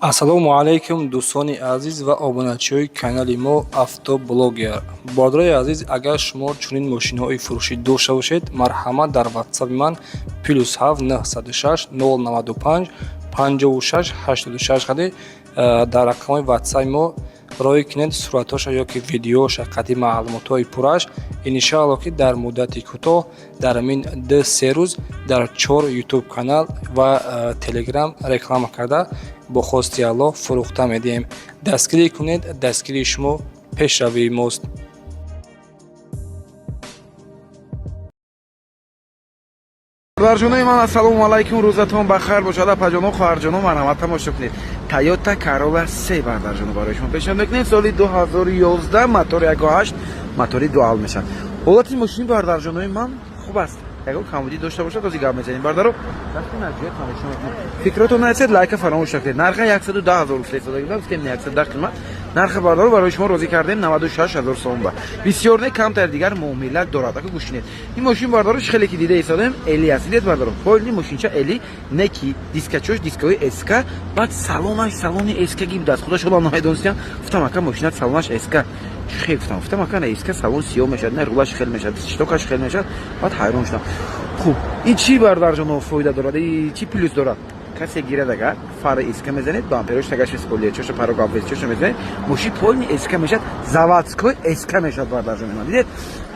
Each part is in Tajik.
Ассалому алайкум, дӯстони азиз ва обуначиҳои канали мо «Автоблогер». Бародарои азиз, агар шумо чунин мошинҳои фурӯшӣ дошта бошед, марҳамат, дар ватсапи ман +7 906 095 56 86 қади дар рақамҳои ватсапи мо роҳӣ кунед суратҳоша ё ки видеоша қади маълумотҳои пурраш. Иншаалло, ки дар муддати кӯтоҳ, дар ҳамин 2-3 рӯз, дар чор ютуб канал ва телеграм реклама карда, бо хости Аллоҳ фурӯхта медиҳем. Дастгирӣ кунед, дастгирии шумо пешравии мост. Бародарҷонои ман, ассалому алайкум, рӯзатон бахайр бошад. Апаҷоно, хоҳарҷоно, марҳамат, тамошо кунед. Тойота Карола се, бародарҷоно, барои шумо пешниҳод мекунем. Соли 2011, мотори 1.8, мотори дуал мешавад. Ҳолати мошини, бародарҷонои ман, хуб аст, ягон камбудӣ дошта бошад, ози гап мезанем. Бардаро, дасти наҷоя тамошо мекунед, фикротон нарасед, лайка фаромӯш накунед. Нарха 110 000 рупия гуфтем, 110 қимат. Нархи, бардаро, барои шумо розӣ кардем 96 000 сом ба бисёр не, камтар дигар муомила дорад. Ака, гӯш кунед, ин мошин, бардаро, чӣ хеле ки дида истодем, эли аст. Дидед, бардаро, полный мошинча эли неки, дискачош дискаҳои СК, баъд салонаш салони СК ги будааст. Худаш ҳоло намедонистям. Гуфтам: «Ака, мошинат салонаш СК чӣ хел?» Гуфтам: «Ака, на СК салон сиёҳ мешавад, на рулаш хел мешавад, щитокаш хел мешавад». Баъд ҳайрон шудам. Хуб, ин чӣ, бародарҷоно, фоида дорад, чӣ плюс дорад? Касе гирад, агар фара СК мезанед, бамперош тагаш спойлерчоша, парогаввезчоша мезанед, мошин полный СК мешавад, заводской СК мешавад. Бародарҷони ман, дидед,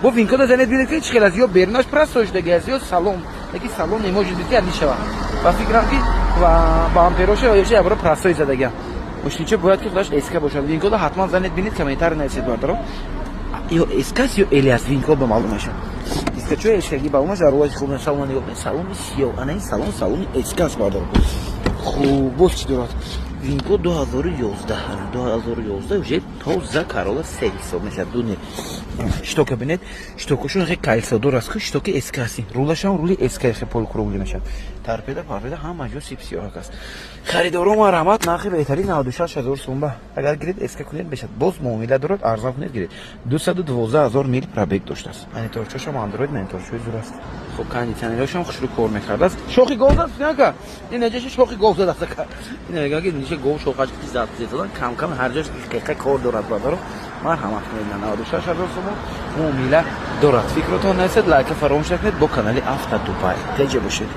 бо винкода занед, бинед, ки чӣ хел аст. Ё берунаш простой шудаги аст, ё салон, яки салон не может быть, али шавад. Ба фикрам, ки бампероша ё ябора простой задагиам. Мошинча бояд ки худаш СК бошад. Винкода ҳатман занед, бинед, комментарий нависед, бародаро, ё СК аст, ё эли аст. Винкод ба маълум мешавад. Дискачои СКги ба умаш дар ҳолати хуб. Салона нигоҳ кунед, салони сиёҳ, ана ин салон салони СК аст, бародаро. Хуб, боз чӣ дорад? Винкод 2011, 2011, уже тоза Карола се ҳисоб мешавад. Дуне щитока бинед, щитокашон хе кольцодор аст, ку щитоки СК аст. Рулашам рули СК, хе полукруглый мешавад. Торпеда парпеда ҳама ҷо сип сиёҳак аст. Харидоро, марҳамат, нархи беҳтарин 96 000 сум ба. Агар гиред, СК кунед, мешавад. Боз муомила дорад, арзон кунед, гиред. 212 000 мил пробег доштааст. Мониторчошам андроид, мониторчои зур аст. Хуб, кондитсионерашам хушрӯ кор мекардааст. Шохи гов зад ака, ин наҷаша шохи гов зад аст ака. Ин мегӯяд, ки ниша гов шохаш ки зад задан, кам кам ҳар ҷош қиқа кор дорад. Бародаро, марҳамат кунед, 96 000 сомон, муомила дорад. Фикротон нарасед, лайка фаромӯш накунед. Бо канали Авто Дубай теҷа бошед.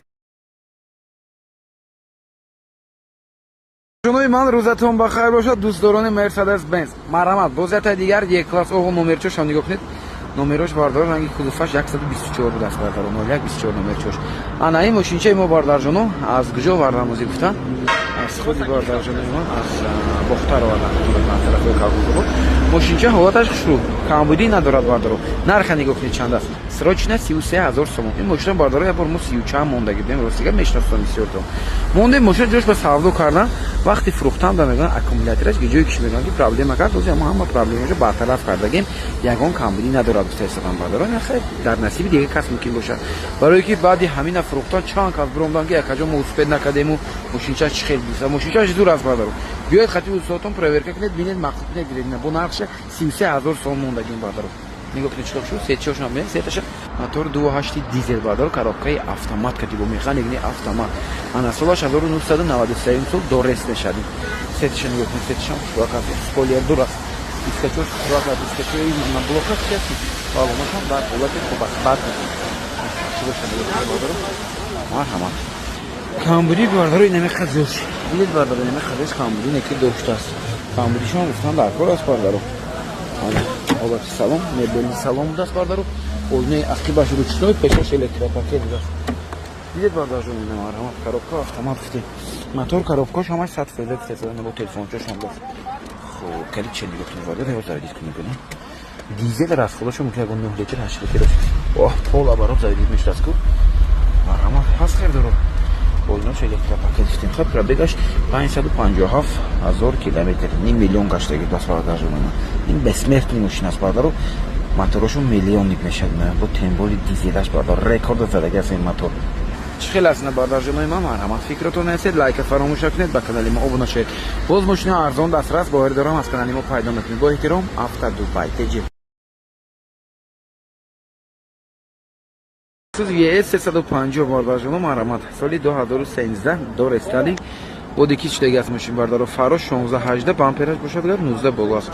Ҷонои ман, рӯзатон бахайр бошад. Дӯстдорони Мерседес Бенз, марҳамат, боз ятаи дигар Е класс. Оғо, номерчошам нигоҳ кунед. Номерош, бардор, ранги кузоваш 124 будааст, бардаро, 0124 номерчош. Ана ин мошинчаи мо, бардарҷоно, аз куҷо варданозӣ гуфтан? Аз худи, бардарҷонои ман, аз Бохтар овардан, аз тарафи Калгузобод. Мошинча ҳолаташ хушрӯ, камбудӣ надорад, бардаро. Нарха нигоҳ кунед, чанд аст? Срочно 33 000 сомон. Ин мошина, бардаро, як бор мо сию чанд мондаги будем, ростига мешиносам бисёртон. Мондем, мошина ҷош ба савдо кардан. Вақти фурӯхтан да мегӯянд, аккумулятораш ҷое киш мегӯянд, ки проблема кард. Ози ама ҳама проблемаша бартараф кардагем, ягон камбудӣ надорад, гуфта истодам, бардаро. Хайр, дар насиби дига кас мумкин бошад, барое ки баъди ҳамина фурӯхтан чанд кас биромдан, ки якаҷо мо успеть накардему, мошинчаш чӣ хел буса. Мошинчаш зур аст, бардаро. Биёед, хати устодатон проверка кунед, бинед, мақбул кунед, гиред. Бо нархша 33 000 сом мондагим, бардаро. Нигоҳ кунед, чӣ шуд, сетчошам бинед, сеташа. Мотор 2.8 дизел, бардаро, коробкаи автомат кати, бо механик не, автомат. Ана солаш 1993 сол, дорест мешавад. Сеташа нигоҳ кунед, сеташам хушрӯак аст, спойлер дур аст, дискачош хушрӯак аст, дискачои блок аст, чи аст, балонашам дар ҳолати хуб аст. Бад чӣ боша, нигоҳ кунед, бардаро, марҳамат. Камбудӣ, бардаро, инаме зиёд дидед, бардаро, инаме хазош камбудӣ неки доштааст. Камбудишон гуфтан дар кор аст, бардаро. Ҳолати салон мебели салон будааст, бардаро. Оинаи ақибаш ручной, пешаш электропакет будааст. Дидед, бардарҷон, ина марҳамат, коробка автомат гуфтем, мотор, коробкаш ҳамаш 100% гуфте, бо телефончошам даст. Хуб, калид ча нигоҳ кунед, бардар, ҳо заводить кунед, бинед. Дизел расходашо мумкин ягон 9 литр, 8 литр. Оҳ, пол оборот заводить мешудааст ку. Марҳамат, ҳаст хердоро. Оинош электропакет гуфтем. Хаб, пробегаш 557 ҳазор километр, ним миллион гаштаги бас, бародарҷонама. Ин бессмертный мошин аст, бардаро. Моторошон миллионник мешавад, бо тем более дизелаш, бардар, рекорд задаги аст ин мотор. Чӣ хел аст, бардарҷонои ман? Марҳамат, фикротон нарасед, лайка фаромӯш накунед, ба канали мо обуна шавед. Боз мошина арзон дастрас боварӣ дорам, аз канали мо пайдо мекунед. Бо эҳтиром, Авто Дубай теҷи. ES 350, бардарҷоно, марҳамат, соли 2013, дорестайлинг. Body kit шудаги аст мошин, бардаро. Фаро 16 18, бампераш бошад гар 19 боло аст.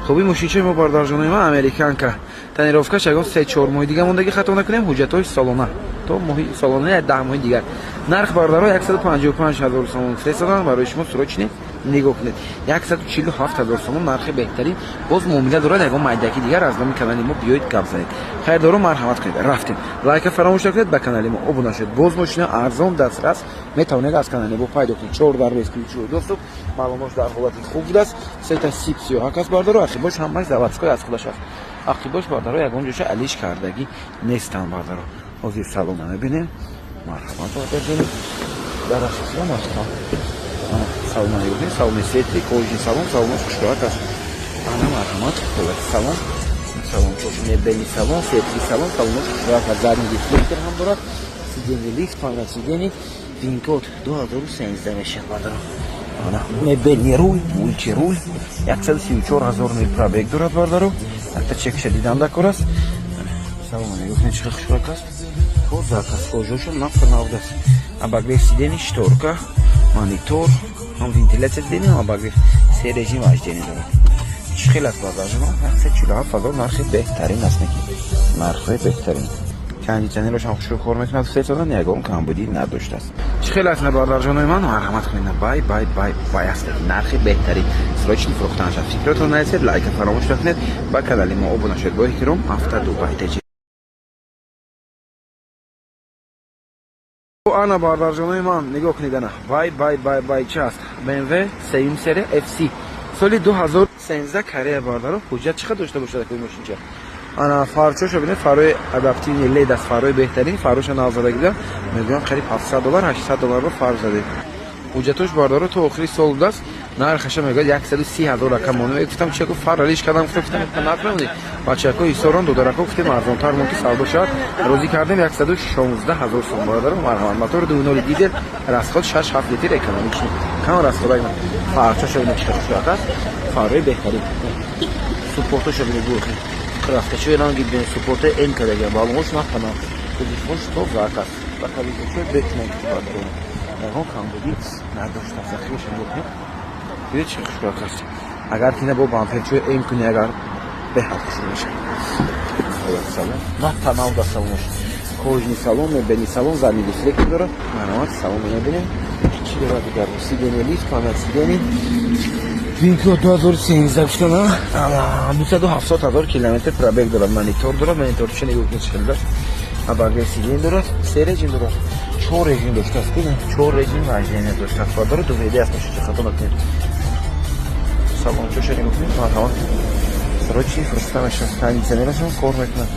Хуб, ин мошинчаи мо, бардарҷонои ман, американка. Тонировкаш ягон 3-4 моҳи дига мондагӣ, хато накунем, ҳуҷҷатҳои солона то моҳи солона, 10 моҳи дигар. Нарх, бардаро, 155 ҳазор сомон фиристодан барои шумо. Срочный нигоҳ кунед, 147 ҳазор сомон нархи беҳтарин. Боз муомила дорад, ягон майдаки дигар аз номи канали мо биёед, гап занед. Хайрдоро, марҳамат кунед. Рафтем. Лайка фаромӯш накунед, ба канали мо обуна шавед. Боз мошина арзон дастрас метавонед аз канали мо пайдо кунед. Чор дар бесключевой доступ, маълумотш дар ҳолати хуб будааст. Сета сип сиёҳак аст, бардаро. Ақибош ҳамаш заводской аз худаш аст. Ақибош, бардаро, ягон ҷоша алиш кардагӣ нестанд, бардаро. Ҳозир салона мебинем. Марҳамат, бардарҷони, дар асосиро маҳкам. Салона нигоҳ, салони светлый кожаный салон, салонош хушроҳат аст. Ана, марҳамат, ҳолати салон, салон мебельный салон, светлый салон, салонош хушроҳат аст. Задний диффлектор ҳам дорад, сиденье лифт, память сидений. Винкод 2013 мешавад, бардаро. Ана, мебельный руль, мультируль, 134 ҳазор мил пробег дорад, бардаро. Ҳатта чекша дидам, дакор аст. Салон нигоҳ кунед, чӣ хушроҳат аст, тоза аст, кожаша нафнавдаст. Обогрев сидений, шторка, монитор, ҳам вентиляция сидений, ҳам обогрев, се режим вождения дорад. Чӣ хел аст, бардарҷоно? 147 ҳазор нархи беҳтарин аст, неки нархҳои беҳтарин. Кондитсионерош ҳам хушрӯ кор мекунад, фиристодан, ягон камбудӣ надоштааст. Чӣ хел аст, бардарҷонои ман? Марҳамат кунед. Бай, бай, бай, бай аст, нархи беҳтарин. Срочный фурӯхтан шад. Фикротон нарасед, лайка фаромӯш накунед, ба канали мо обуна шавед. Бо эҳтиром, Авто Дубай ТЖ. Ана, бардарҷонои ман, нигоҳ кунед, ана, вай, вай, вай, вай, чи аст? BMW сеюм серия FC, соли 2013, Корея, бардаро. Ҳуҷҷат чӣ қадр дошта бошад акои мошинча? Ана, фарчошо бинед, фарои адаптивный LED аст, фарои беҳтарин. Фароша навзадаги будам, мегӯям, қариб 700 доллар, 800 долларро фар задем. Ҳуҷҷатош, бардоро, то охири сол будааст. Нархаша мегӯяд 130 ҳазор ракам монем. Гуфтам, чиако фар алиш кардам, гуфтам, нарх мемонӣ. Бачако ҳисорон додарако, гуфтем, арзонтар мон, ки савдо шавад. Розӣ кардем, 116 ҳазор сом, бародаро. Марҳамат, мотори 2.0 дизел, расход 6-7 литр, экономичный, кам расхода. Фарчаша бинед, чӣ хушроқ аст, фаррои беҳтарин. Супортоша бинед, бурхи рафтачои ранги бин, супорта М кардага, балонош нафана, кузовош тозак аст, ба калисочои бетмон, бародаро, ягон камбудӣ надоштааст. Захираша нигоҳ кунед, бинед, чӣ хушроқ аст. Агар ки на бо бамперчои М кунӣ, агар беҳад хушрӯ мешавад. Салон на танавда, салонош кожаный салон, мебельный салон, задний диффлектор дорад. Марҳамат, салон мебинем, чӣ дорад дигар? Сиденье лифт, память сидений. Винко 2013 гуфтана, 270 ҳазор километр пробег дорад. Монитор дорад, мониторча нигоҳ кунед, чӣ хел дошт. Обогрев сидень дорад, се режим дорад, чор режим доштааст, бинед, чор режим вождения доштааст, дорад. 2WD аст мошинча, хато накунед. Салончоша нигоҳ кунед, марҳамат, срочный фурӯхта мешавад. Кондитсионерашон кор мекунад.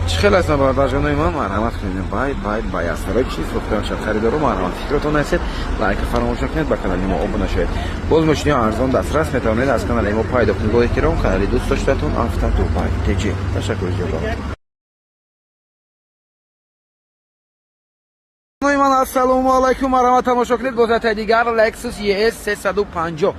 Чӣ хел аст, бародарҷонои ман? Марҳамат кунед. Бай, бай, бай аст, срочный фурӯхта мешавад. Харидоро, марҳамат, фикротон нарасед, лайка фаромӯш накунед, ба канали мо обуна шавед. Боз мошиниҳо арзон дастрас метавонед аз канали мо пайдо кунед. Бо эҳтиром, канали дӯст доштатон, Авто Дубай ТЖ. Ташаккури зиёд. Ман, ассалому алайкум, марҳамат, тамошо кунед, бозатаи дигар Lexus ES 350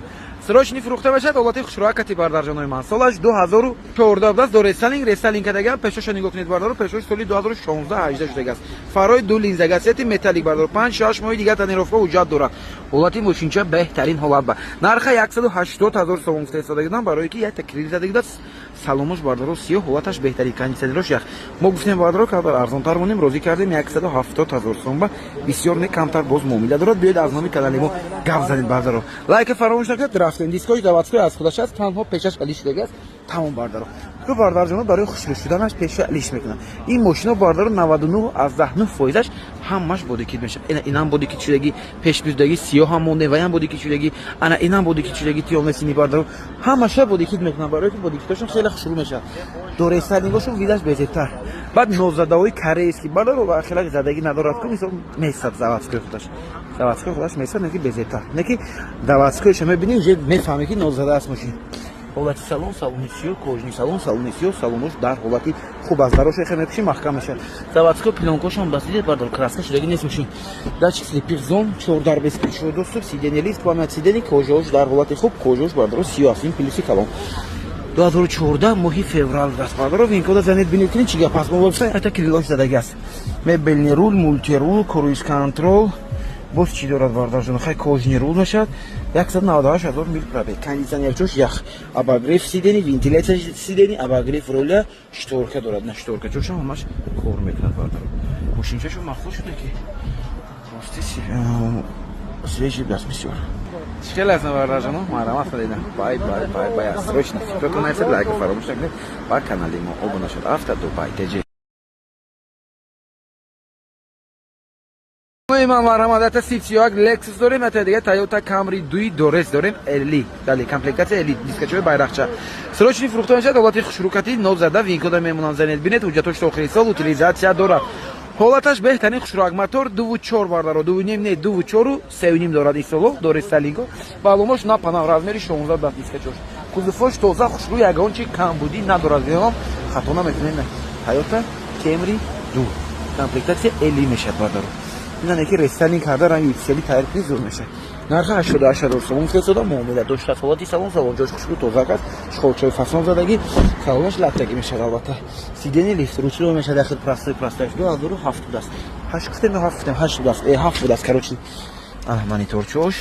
срочный фурӯхта мешавад. Ҳолати хушроакати, бардарҷонои ман. Солаш 2014 будааст, до рестайлинг, рестайлинг кардагиам. Пешоша нигоҳ кунед, бардаро, пешош соли 2016 18 шудагааст. Фарои ду линзага, сети металлик, бардаро. 5-6 моҳи дигар тонировка, ҳуҷҷат дорад. Ҳолати мошинча беҳтарин ҳолат ба нарха 180 ҳазор сомон гуфта истодагидам, барое ки якта крил задагидааст. Саломош, бардаро, сиёҳ, ҳолаташ беҳтарин, кондитсионерош ях. Мо гуфтем, бардаро, кадар арзонтар монем, розӣ кардем, 170 ҳазор сом ба бисёр не, камтар боз муомила дорад. Биёед, аз номи канали мо гап занед, бардаро. Лайка фаромӯш накунед. Рафтем. Дискои заводской аз худаш аст, танҳо пешаш алиш шудагааст, тамом, бардаро. Ку, бардарҷоно, барои хушрӯ шуданаш пеша алиш мекунад. Ин мошино, бардаро, 99 аз 19 фоизаш ҳамаш body kit мешавад. Ина, инам body kit шудагӣ, пешбирдагӣ сиёҳ ҳам монде, ваям body kit шудагӣ, ана инам body kit шудагӣ, тёмный синий, бардаро, ҳамаша body kit мекунанд, барое ки body kitошон хеле хушрӯ мешавад. До рестайлингошон видаш безебтар. Баъд нозадаҳои корейский, бардаро, ва хеле задагӣ надорад, ку мисол месад заводской худаш, заводской худаш месад, неки безебтар, неки заводскойша мебинӣ, уже мефаҳмӣ, ки нозада аст мошин. Ҳолати салон, салони сиёҳ, кожаный салон, салони сиёҳ, салонош дар ҳолати хуб аст. Дароша хе мепӯши, маҳкам мешавад. Заводской плёнкошон басидед, бардор, краска шудаги нест мошин. Датчик слепых зон, чор дар бесключевой доступ, сиденье лифт, память сидений, кожаош дар ҳолати хуб, кожаош, бардоро, сиёҳ аст, ин плюси калон. 2014 моҳи феврал аст, бардоро. Винкода занед, бинед, кунед, чӣ гап аст. Мо вебсайт ата крилош задаги аст. Мебельный руль, мультируль, круиз контроль. Боз чӣ дорад, бародарҷон? Хай, кожаный рул мешавад, 198 ҳазор мил пробег, кондиционерчош ях, обогрев сидений, вентиляция сидений, обогрев руля, шторка дорад, на шторкачошам ҳамаш кор мекунад. Бародаро, мошинчашо махсус шуда, ки рости свежий даст бисёр. Чӣ хел аст, бародарҷоно? Марҳамат кунед. Бай, бай, бай, бай. Срочно фикротон нависед, лайка фаромӯш накунед, ба канали мо обуна шуд. Авто Дубай ТЖ. Ман, марҳамат, ята сифсиёак Lexus дорем, ята дига Toyota Camry 2 дорес дорем, LE. Дале комплектация LE, дискачои байрақча. Срочный фурӯхта мешавад, ҳолати хушрӯкати нозада, винкода мемонанд, занед бинед, ҳуҷҷатош то охири сол, утилизация дорад. Ҳолаташ беҳтарин, хушрӯак, мотор 2.4, бардаро, 2.5 не, 2.4 3.5 дорад исоло, дори стайлинго. Баллонош на панав, размери 16 даст дискачош. Кузовош тоза, хушрӯ, ягон чи камбудӣ надорад. Гӯям, хато намекунем. Toyota Camry 2. Комплектация LE мешавад, бардаро. Инане ки рестайлинг карда, ранги утисели тайёр кунӣ, зур мешавад. Нархи 88 ҳазор сомон фиристода, муомила доштааст. Ҳолати салон, салонҷош хушрӯ, тоза аст, шхолчои фасон задагӣ, салонаш латтагӣ мешавад албатта. Сиденье лифт, ручной мешавад, яхел простой простояш 2007 будааст. Ҳашт гуфтем ё ҳафт гуфтем? Ҳашт будааст. Э, ҳафт будааст, короче. Ана мониторчош,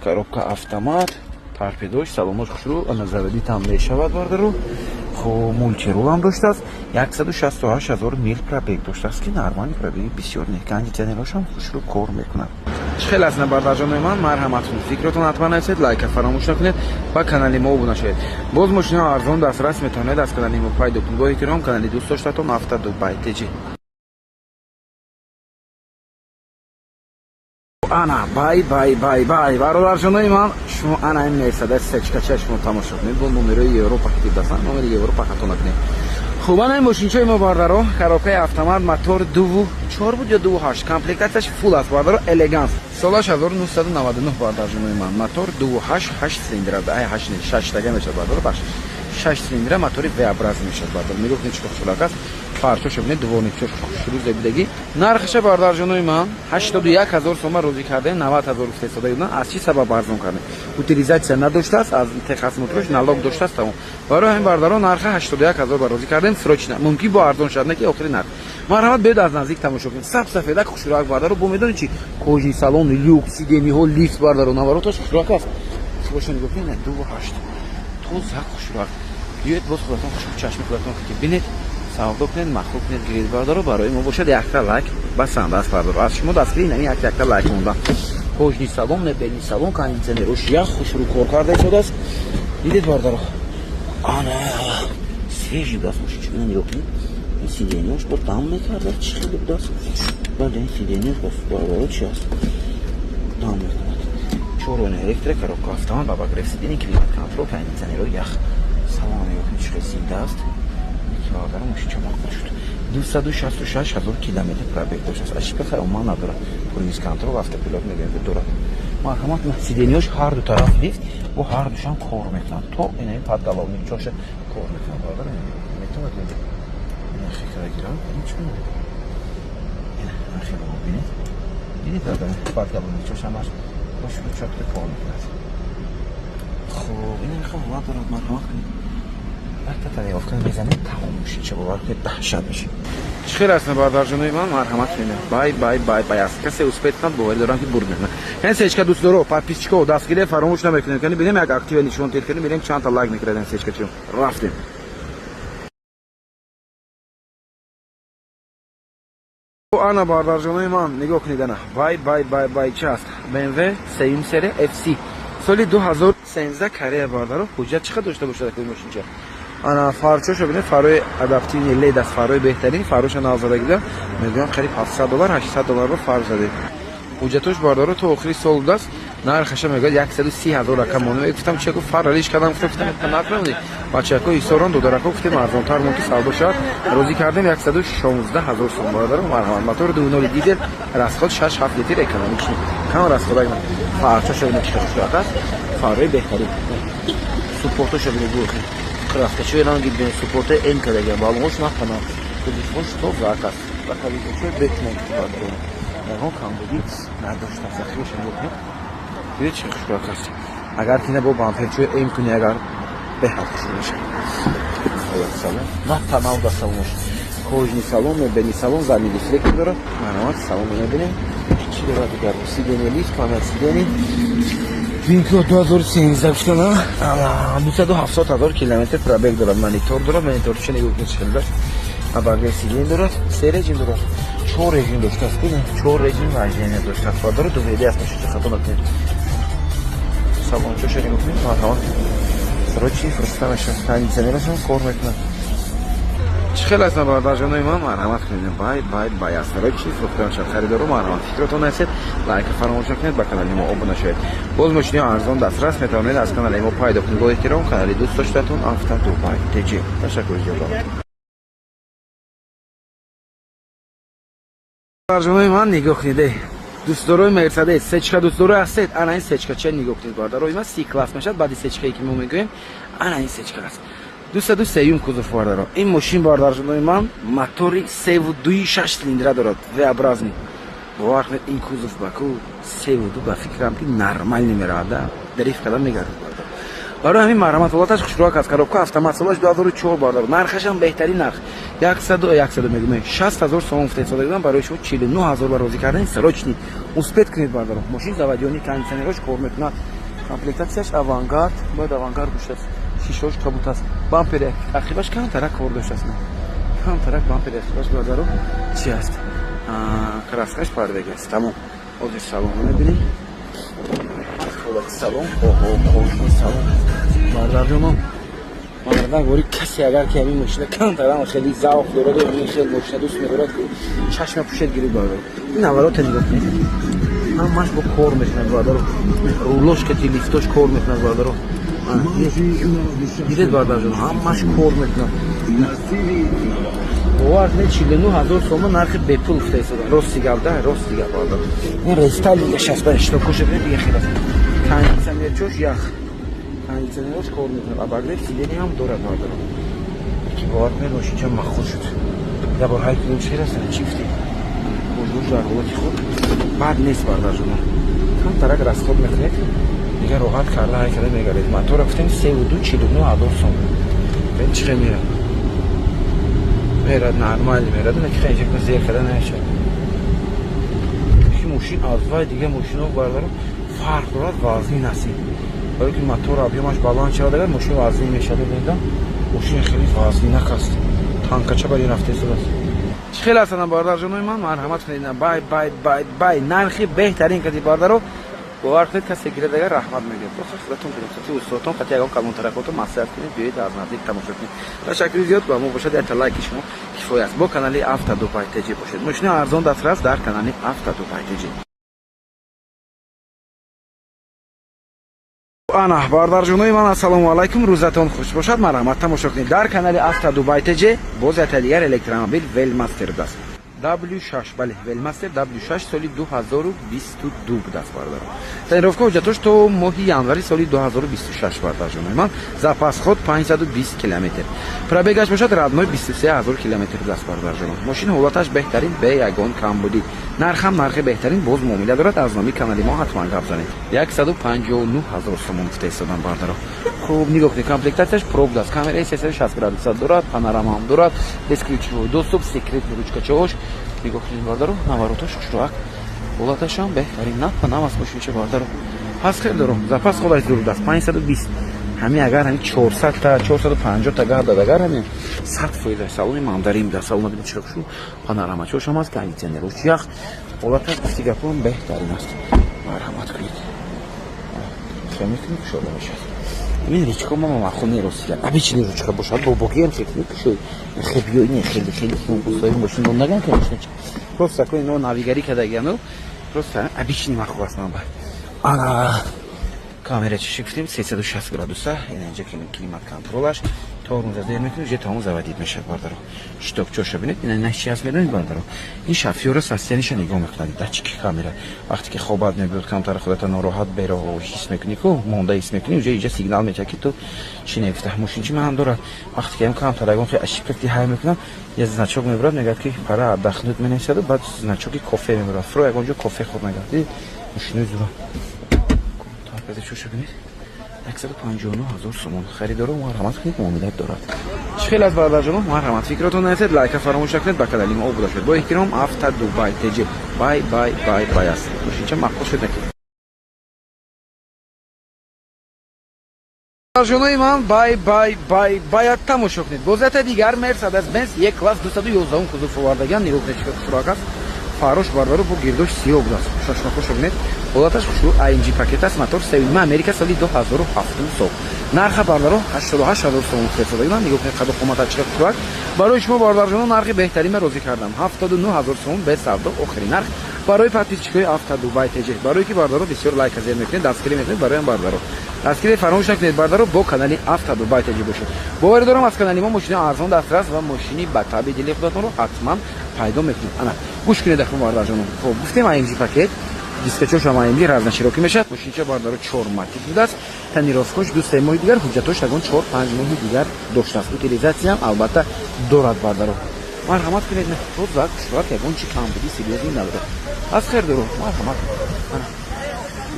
коробка автомат, торпедош, салонош хушрӯ, ана заводить ҳам мешавад, бардару. Хоб, мультирул ҳам доштааст, 168 ҳазор мил пробег доштааст, ки нормальный пробеги бисёр не, кондиционерошам хушрӯ кор мекунад. Чӣ хел аст, бародарҷонои ман? Марҳаматун, фикротон ҳатман нависед, лайка фаромӯш накунед, ба канали мо обуна шавед. Боз мошинаҳо арзон дастрас метавонед аз канали мо пайдо кунед. Бо эҳтиром, канали дӯст доштатон, Авто Дубай ТЖ. Ана, бай, бай, бай, бай, бародарҷонои ман, шумо ана ин Мерседес сечкача шумо тамошо кунед, бо номерои Европа ки дастан, номери Европа, хато накунед. Хуб, ана ин мошинчаи мо, бардаро, коробкаи автомат, мотор 2.4 буд ё 2.8, комплектатсияш фул аст, бардаро, элеганс, солаш 1999, бардарҷонои ман, мотор 2.8, ҳашт цилиндра, ай, ҳашт не, шаштага мешавад, бардаро, бахшиш, шаш цилиндра, мотори V-образ мешавад, бардаро. Нигоҳ кунед, чӣ хушрак аст, фарчоша бинед, дворникчош хушрӯ, зебидагӣ. Нархаша, бардарҷонои ман, 81 ҳазор сома розӣ кардем, 90 ҳазор гуфтестода буданд. Аз чӣ сабаб арзон кардем? Утилизация надоштааст, аз техосмотрош налог доштааст, тамом. Барои ҳамин, бардаро, нарха 81 ҳазор ба розӣ кардем. Срочно, мумкин бо арзон шавад, не ки охири нарх. Марҳамат, биёед, аз наздик тамошо кунед. Саб сафедак, хушрӯак, бардаро. Бо медонед чи? Кожаный салон, люкс, сиденьеҳо, лифт, бардаро, навороташ хушрӯак аст. Боша, нигоҳ кунед, 2.8, тоза, хушрӯак. Биёед, боз худатон чашми худатон бинед, савдо кунед, махлуб кунед, гиред, бардаро. Барои мо бошад якта лайк басанда аст, бардаро. Аз шумо дастгири инами як якта лайк монда. Кожаный салон, мебельный салон, кондиционерош ях, хушрӯ кор карда истодааст. Дидед, бардаро, ана свежий будааст мошин. Ина нигоҳ кунед, ин сиденьеош бо дам мекарда, чӣ хеле будааст. Бале, ин сиденьеош бардаро, чи аст, дам мекунад. Чорони электро, коробка автомат, обогрев сидений, климат контроль, кондиционеро ях. Салон нигоҳ кунед, чӣ хел зинда аст, бародарам, мошинча мақбул шуд. 266 ҳазор километр пробег доштааст. Ошибка хай умуман надорад. Круиз контроль, автопилот мегӯям, ки дорад. Марҳамат, сиденьеош ҳар ду тараф лифт, бо ҳар душам кор мекунанд, то инаи подголовник чоша кор мекунад, бародар. Метавонад ина хекара гирам, чӣ ина хеле бинед, дидед, бародар, подголовник чош ҳамаш бошуду чётко кор мекунад. Хуб, ина хел ҳолат дорад. Марҳамат кунед, якта тонировка мезанед, тамом, мошинча, бовар кунед, даҳшат мешед. Чӣ хел аст, бародарҷонои ман? Марҳамат кунед. Бай, бай, бай, бай аст. Касе успеть кунад, боварӣ дорам, ки бурд мекунад. Яъне сечка дӯстдоро, подписчико, дастгирия фаромӯш намекунем. Кани, бинем, як активе нишон тед кунем, бинем чандта лайк мекунад сечкачиё. Рафтем. Ана, бародарҷонои ман, нигоҳ кунед, ана, бай, бай, бай, бай, чи аст? BMW сеюм серия FC, соли 2013, Корея, бардаро. Ҳуҷҷат чӣ қадр дошта бошад акои мошинча? Ана фарчошо бинед, фарои адаптивный LED аст, фарои беҳтарин, фароша навзадагӣ будам, мегӯям, қариб 700 доллар, 800 долларро фар задед. Ҳуҷҷатош, бардаро, то охири сол будааст. Нархаша мегӯяд 130 ҳазор ракам монем. Гуфтам, чи гуфт, фар алиш кардам, гуфтам, нарх намонӣ, бачако ҳисорон додарако, гуфтем, арзонтар мон, ки савдо шавад, розӣ кардем 116 ҳазор сом, бародаро. Марҳамат, мотори 2.0 дизел, расход 6-7 литр, экономичный, кам расходак. Фарчоша бинед, чӣ хушрак аст, фаррои беҳтарин. Суппортоша бинед, бухи краскачои ранги бинед, суппорти М кардагиам, балонош напана, кузовош тозак аст, ракавикачои бетмон, бародаро, ягон камбудӣ надоштааст. Захираша нигоҳ кунед, дидед, чӣ хушрак аст. Агар ки бо бамперчои М кунӣ, агар беҳад хушрӯ мешавад. Салон на танав да, салонош кожаный салон, мебельный салон, задний дефлектор дорад. Марҳамат, салон мебинем. Чӣ дорад дигар? Сиденье лифт, память сидений. Винко 2013 гуфтана, 270 ҳазор километр пробег дорад, монитор дорад, монитор чӣ нигоҳ кунед, чӣ дорад. Обогрев сиденье дорад, се режим дорад. Чор режим доштааст, чор режим вождения доштааст. Ва дорад 2WD аст, мошинча, хато накунед. Салончоша нигоҳ кунед, марҳамат. Срочный фурӯхта мешавад, кондиционерашам кор мекунад. Чӣ хел аст, бародарҷонои ман, марҳамат кунед. Бай, бай, бай аст. Срочный фурӯхта мешавад. Харидоро, марҳамат. Фикротон нарасед, лайка фаромӯш накунед, ба канали мо обуна шавед. Боз мошини арзон дастрас метавонед аз канали мо пайдо кунед. Бо эҳтиром, канали дӯст доштатон Авто Дубай ТЖ. Ташаккури зиёд. Бародарҷонои ман, нигоҳ кунед. Дӯстдорои Мерседес, сечка дӯстдорои ҳастед, ана ин сечка ча нигоҳ кунед, бародарои ман, С класс мешавад, баъди сечкае ки мо мегӯем, ана ин сечка аст. 203-юм кузов, бародаро. Ин мошин, бародарҷонои ман, мотори 3,2, шаш цилиндра дорад, V-образный. Бовар кунед, ин кузов баку 3,2, ба фикрам, ки нормально меравад, дрифт карда мегардад, бародар. Барои ҳамин марҳамат, ҳолаташ хушрӯак аст, коробка автомат, солаш 2004, бародаро. Нархашам беҳтарин нарх. 100 100 мегӯем, 60 ҳазор сомон гуфта истодагидам, барои шумо 49 ҳазор ба розӣ кардани, срочный успеть кунед, бародаро. Мошин заводённый, кондиционерош кор мекунад. Комплектатсияш авангард, бояд авангард доштааст. Шишош кабут аст. Бампери ақибаш камтарак кор доштааст. Камтарак бампери ақибаш, бародаро, чи аст? Краскаш пардаги аст. Тамом. Ҳозир салонро мебинем. Ҳолати салон, оҳо, кожаный салон. Бародарҷонон, мардан гори касе агар ки ҳамин мошина камтарам хеле завқ дорад ва ҳамин хел мошина дӯст медорад, чашма пӯшед, гирид, бародар. Ин аввалота нигоҳ кунед. Ҳамаш бо кор мекунад, бародаро. Рулош кати лифтош кор мекунад, бародаро. Дидед, бародарҷон, ҳамаш кор мекунад. Бовар кунед, 49 ҳазор сомон нархи бепул гуфта истода. Рости гап да, рости гап, бародар. Ин рестайлингаш аст, ба штокоша бинед, дига хел аст. Кондиционерчош ях. Кондиционерош кор мекунад. Обогрев сиденье ҳам дорад, бародаро. Ки бовар кунед, мошинча махул шуд. Я бор ҳай кунем, чӣ аст, чӣ гуфтед? Бозгӯш дар ҳолати худ бад нест, бародарҷонон. Камтарак расход мекунед, дигар роҳат карда ҳай карда мегардед. Мотора гуфтем 3,2, 49 ҳазор сомон. Бин чӣ хел мерад. Мерад, нормально мерад, на ки хеле зер карда намешавад. Ки мошин аз вай дига мошино, бародаро, фарқ дорад, вазнин аст. Барои ки мотор объёмаш баланд шавад, агар мошин вазнин мешавад, бинедам, мошин хеле вазнинак аст. Танкача бар ин рафта истодааст. Чӣ хел ҳастанд, бародарҷонои ман, марҳамат кунед. Бай, бай, бай, бай, нархи беҳтарин кади, бародаро. Бовар кунед, касе гирад агар, раҳмат мегӯяд. Просто худатон кунед, хати устодатон, хати ягон калонтаракотон маслиҳат кунед, биёед аз наздик тамошо кунед. Ташаккури зиёд, ба мо бошад, якта лайки шумо кифоя аст. Бо канали Авто Дубай ТЖ бошед. Мошини арзон дастрас дар канали Авто Дубай ТЖ. Ана, бародарҷонои ман, ассалому алайкум, рӯзатон хуш бошад, марҳамат, тамошо кунед. Дар канали Авто Дубай ТЖ боз якта дигар электромобил Велмастер будааст. W6, бале, Велмастер W6 соли 2022 будааст, бародарон. Тонировка ҳуҷҷатош то моҳи январи соли 2026, бародарҷонои ман. Запас ход 520 километр. Пробегаш бошад родной 23 ҳазор километр будааст, бародарҷонон. Мошин ҳолаташ беҳтарин, бе ягон камбудӣ. Нархам нархи беҳтарин, боз муомила дорад, аз номи канали мо ҳатман гап занед. 159 ҳазор сомон гуфта истодам, бародаро. Хуб, нигоҳ кунед, комплектатсияш про будааст. Камераи 360 градуса дорад, панорама ҳам дорад, бесключевой доступ, секретный ручкачаош. Нигоҳ кунед, бародаро, навороташ хушроак. Ҳолаташам беҳтарин, на па наваст мошинча, бародаро. Пас хел дорам, запас ходаш зур будааст, 520. Ҳамин агар ҳамин 400 та, 450 та гардад, агар ҳамин 100% салони мандарин будааст. Салона бинед чӣ хушу, панорамачош ҳам аст, кондиционерош ях. Ҳолаташ, гуфти гапон, беҳтарин аст. Марҳамат кунед. Хел мекунед, кушода мешавад. Ин ручка ма махул не, рости. Обычный ручка бошад, бобогиам хел кушой. Хебиё не хеле хеле густои мошин наган, конечно. Просто такой, но навигари кадагиану. Просто обычный махул аст ман ба. Ана камера чиши гуфтем 360 градуса, ин инҷа климат контролаш, тормоза зер мекунед, уже тамом заводить мешавад, бародаро. Шток чоша бинед, ина ина чи аст, медонед, бародаро? Ин шофёра состояниеша нигоҳ мекунад, датчики камера. Вақте ки хобат мебиёд, камтар худата нороҳат беро ҳис мекунӣ, ку монда ҳис мекунӣ, уже иҷа сигнал метиҳад, ки ту чӣ негуфта. Мошинчи ман дорад. Вақте ки ам камтар ягон хел ошибка ки ҳай мекунам, я значок мебарад, мегӯяд, ки пора отдохнуть менависаду, баъд значоки кофе мебарад. Фуро ягон ҷо кофе хӯр мегӯяд. Дидед, мошинои зура. Чоша бинед. 159 ҳазор сомон. Харидоро, марҳамат кунед, муомилат дорад. Чӣ хел аз, бародарҷонон, марҳамат, фикротон нарасед, лайка фаромӯш накунед, ба канали мо обуна шавед. Бо эҳтиром, Авто Дубай ТЖ. Бай, бай, бай, бай аст. Мошинча маъқул шуд наки. Ҷонои ман, бай, бай, бай, баяд тамошо кунед. Боз ята дигар Мерседес Бенз Е класс 211 кузов овардагиам. Нигоҳ кунед, чӣ хушрӯак аст. Фарош, бародару, бо гирдош сиёҳ будааст. Шашмакош бинед. Ҳолаташ хушрӯ, AMG пакет аст, мотор севима, Америка, соли 2007 сол. Нарха, бародаро, 88 000 сомон фирсодагиам. Нигоҳ кунед, қаду қомата чӣ хушрӯак. Барои шумо, бародарҷонон, нархи беҳтаринро розӣ кардам. 79 000 сомон без савдо, охири нарх. Барои подписчикои Авто Дубай ТЖ. Барои ки, бародаро, бисёр лайка зер мекунед, дастгирӣ мекунед, бароям, бародаро. Дастгирӣ фаромӯш накунед, бародаро, бо канали Авто Дубай ТЖ бошед. Боварӣ дорам, аз канали мо мошини арзон дастрас ва мошини ба таби дили худатонро ҳатман пайдо мекунед. Ана, гӯш кунед ахрон, бародарҷонон. Хоб, гуфтем, AMG пакет, дискачош ҳам AMG, разноширокий мешавад. Мошинча, бародаро, чор матик будааст. Тонировкош 2-3 моҳи дигар, ҳуҷҷатош ягон 4-5 моҳи дигар доштааст. Утилизатсиям албатта дорад, бародаро. Марҳамат кунед, тоза, хушрӯак, ягон чи камбуди серьёзный надорад. Аз хер дору, марҳамат. Ана,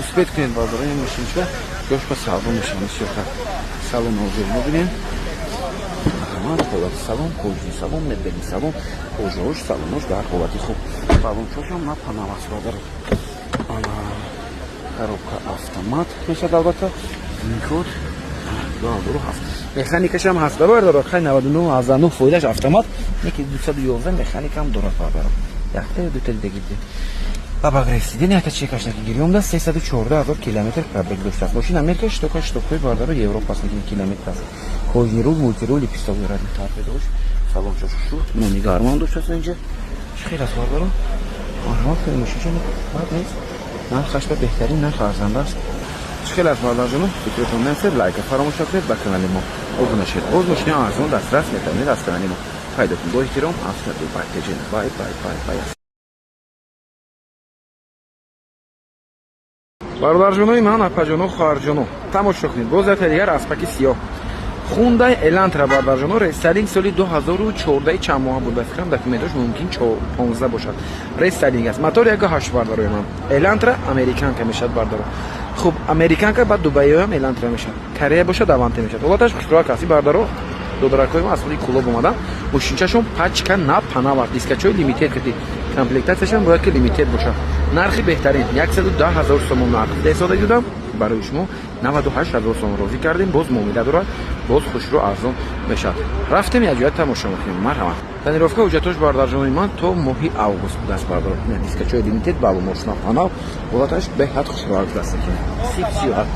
успеть кунед, бародаро, ин мошинча ҷош ба савдо мешавад бисёртар. Салон ҳозир мебинем. Марҳамат, ҳолати салон, кожаный салон, мебельный салон, кожаош, салонош дар ҳолати хуб. Балончошам на панам аст, бародаро. Ана, коробка автомат мешавад, албатта. Код 2007. Механикашам ҳаст, бародаро, хай, 99,9 фоидаш автомат, неки 211 механикам дорад, бародаро. Якта ё дута дидаги бидем. Обогрев сиденья, якта чекаш наки гирёмда, 314 000 километр пробег доштааст. Мошин Америка, штока штокҳои, бародаро, Европа аст, неки километр аст. Кожаный руль, мультируль, лепесток дорад, торпедош, салончош шуд, нони гармам доштааст инҷа. Чӣ хел аст, бародаро? Марҳамат кунед, мошинча бад нест. Нархаш ба беҳтарин нарх арзанда аст. Чӣ хел аст, бародарҷоно? Фикратон нависед, лайка фаромӯш накунед, ба канали мо обуна шавед. Боз мошини арзон дастрас метавонед аз канали мо пайдо кунед. Бо эҳтиром, Авто Дубай ТЖ. Бай, бай, бай, бай аст. Бародарҷонои ман, апаҷоно, хоҳарҷоно, тамошо кунед. Боз якта дигар аспаки сиёҳ. Хундай Элантра, бародарҷоно, рестайлинг, соли 2014 чанд моҳа буд, ба фикрам, документош мумкин 15 бошад. Рестайлинг аст. Мотор 1,8, бародарои ман. Элантра американка мешавад, бародаро. Хуб, американка, баъд Дубайоям Элантра мешавад. Корея бошад, Аванте мешавад. Ҳолаташ хушрӯак аст. Бародаро, додаракҳои мо аз худи Кулоб омадан. Мошинчашон пачка на панавард. Дискачои лимитед кати. Комплектатсияшам бояд ки лимитед бошад. Нархи беҳтарин 110 000 сомон нарх десода дудам. Барои шумо 98 000 сомон розӣ кардем. Боз муомила дорад, боз хушрӯ, арзон мешавад. Рафтем, якҷоя тамошо мекунем. Марҳамат. Тонировка, ҳуҷҷатош, бародарҷонои ман, то моҳи август будааст, бародаро. Дискачои лимитед, баллонош напанав, ҳолаташ беҳад хушрӯак будааст. Сип сиёҳат.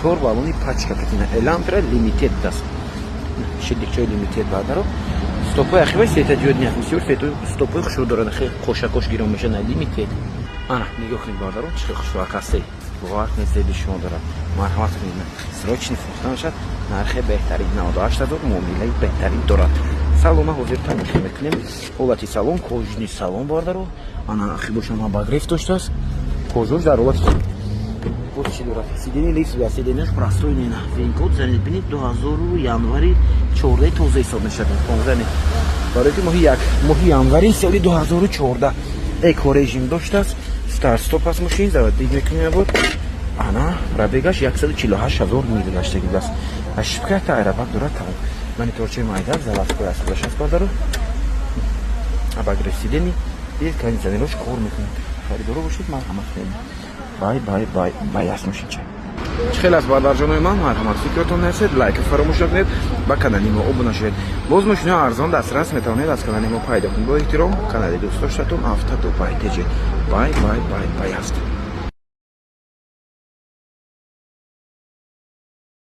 Чор баллони пачка катина. Элантра лимитед будааст. Шилдикчои лимитед, бародаро. Стопои ахиба светодиодный аст. Бисёр стопои хушрӯ дорад. Хеле қошакош гирон мешавад, лимитед. Ана, нигоҳ кунед, бародаро, чӣ хел хушрӯак ҳастед. Бовар кунед, зеби шумо дорад. Марҳамат кунед. Срочный фурӯхта мешавад. Нархи беҳтарин 98 000, муомилаи беҳтарин дорад. Салона ҳозир тамошо мекунем. Ҳолати салон, кожаный салон, бародаро. Ана, ахибошам обогрев доштааст. Кожош дар ҳолати хуб. Боз чӣ дорад? Сиденье лифт ва сиденьяш простой не на. Вин-код занед, бинед, 2000 январи 14 тоза ҳисоб мешавад. 15 не. Барои ки моҳи як, моҳи январи соли 2014 эко режим доштааст. Старт стоп аст мошин, заводить мекунем буд. Ана, пробегаш 148 000 мил гаштаги будааст. Ошибка та аэробаг дорад, тамом. Мониторчаи майда, заводской аст, худаш аст, бародаро. Обогрев сиденья, дид, кондиционерош кор мекунад. Харидоро бошед, марҳамат кунед. Бай, бай, бай, бай аст мошинча. Чӣ хел аст, бародарҷонои ман? Марҳамат, фикратон нависед, лайка фаромӯш накунед, ба канали мо обуна шавед. Боз мошинои арзон дастрас метавонед аз канали мо пайдо кунед. Бо эҳтиром, канали дӯстдоштатон Авто Дубай ТЖ. Бай, бай, бай, бай аст.